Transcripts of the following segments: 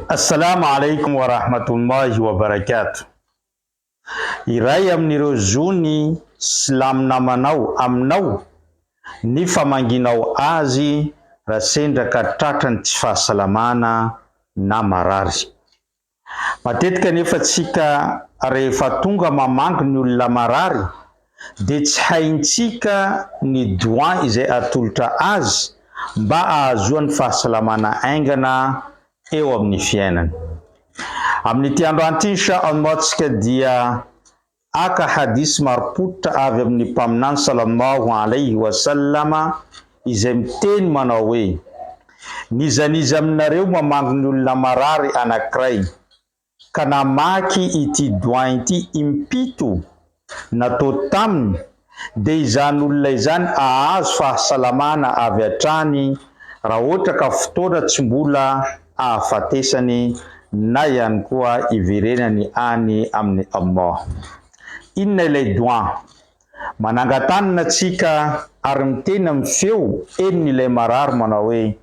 Assalamu alaikum wa rahmatullahi wa barakatuh. Iray amin'ireo zony silamo namanao aminao ny famangianao azy raha sendra ka tratran'ny tsy fahasalamana na marary. Matetika anefa tsika rehefa tonga mamangy ny olona marary dia tsy haintsika ny doin izay atolotra azy mba ahazoany fahasalamana aingana eo amin'ny fiainany. Amin'ity androany ity Insha Allah tsika dia Haka hadith marim-pototra avy amin'ny Mpaminany Salallahu alaihi wa sallama izay miteny manao hoe, N'iza n'iza aminareo mamangy ny olona marary anankiray ka namaky ity doin ity impito natao taminy dia izany olona izany ahazo fahasalamana avy hatrany raha ohatra ka fotoana tsy mbola ahafatesany na ihany koa iverenany any amin'i Allah. Inona ilay doua? Manangan-tanana tsika ary miteny amin'ny feo henon'ilay marary manao hoe,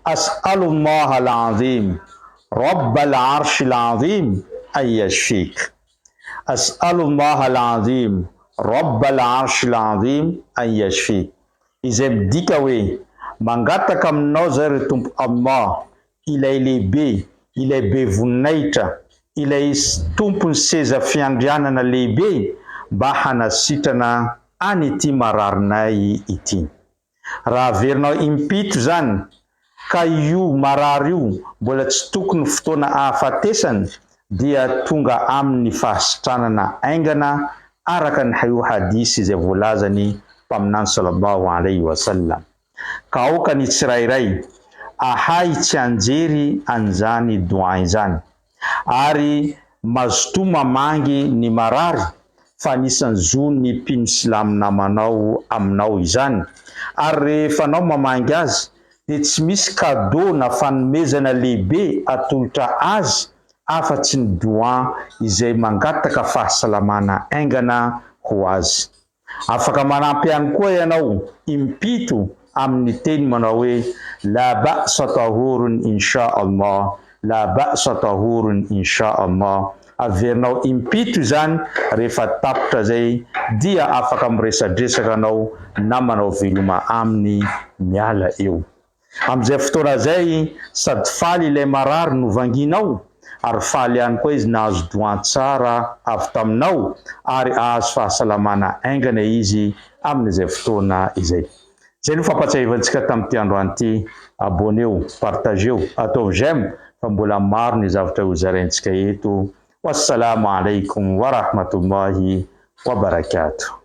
As'alullah al-azim, Rabb al-arsh al-azim an yashfik. As'alullah al-azim, Rabb al-arsh al-azim an yashfik. Izay midika hoe, Mangataka aminao izay ry Tompo Allah, Ilay Lehibe, Ilay Be Voninahitra, Ilay Tompon'ny Seza Fiandrianana Lehibe, mba hanasitrana an'ity mararinay ity. Raha averinao impito izany, ka io marary io mbola tsy tokony fotoana ahafatesany, dia tonga aminy ny fahasitranana aingana araka ny io hadith izay voalazany Mpaminany sallallahu alaihi wa sallam. Ka aoka ny tsirairay ahay tsianjery an'izany doua izany. Ary mazotoa mamangy ny marary fa anisan'ny zon'ny mpino silamo namanao aminao izany. Ary rehefa anao mamangy azy dia tsy misy cadeau na fanomezana lehibe atolotra azy afa tsy ny doua izay mangataka fahasalamana aingana ho azy. Afaka manampy ihany koa ianao impito amin'ny teny manao hoe, La ba'sa tahurun insha Allah, La ba'sa tahurun insha Allah. Averinao impito izany rehefa tapitra izay dia afaka miresadresaka anao na manao veloma aminy miala eo. Amin'izay fotoana izay sady faly ilay marary novangianao ary faly ihany koa izy nahazo doan tsara avy taminao ary ahazo fahasalamana aingana izy amin'izay fotoana izay. Izay no fampatsiahivantsika tamin'ity androany ity. Abonneo, partageo, ataovy j'aime fa mbola maro ny zavatra hozaraintsika eto. Wassalamo alaikum warahmatullahi wabarakatuh.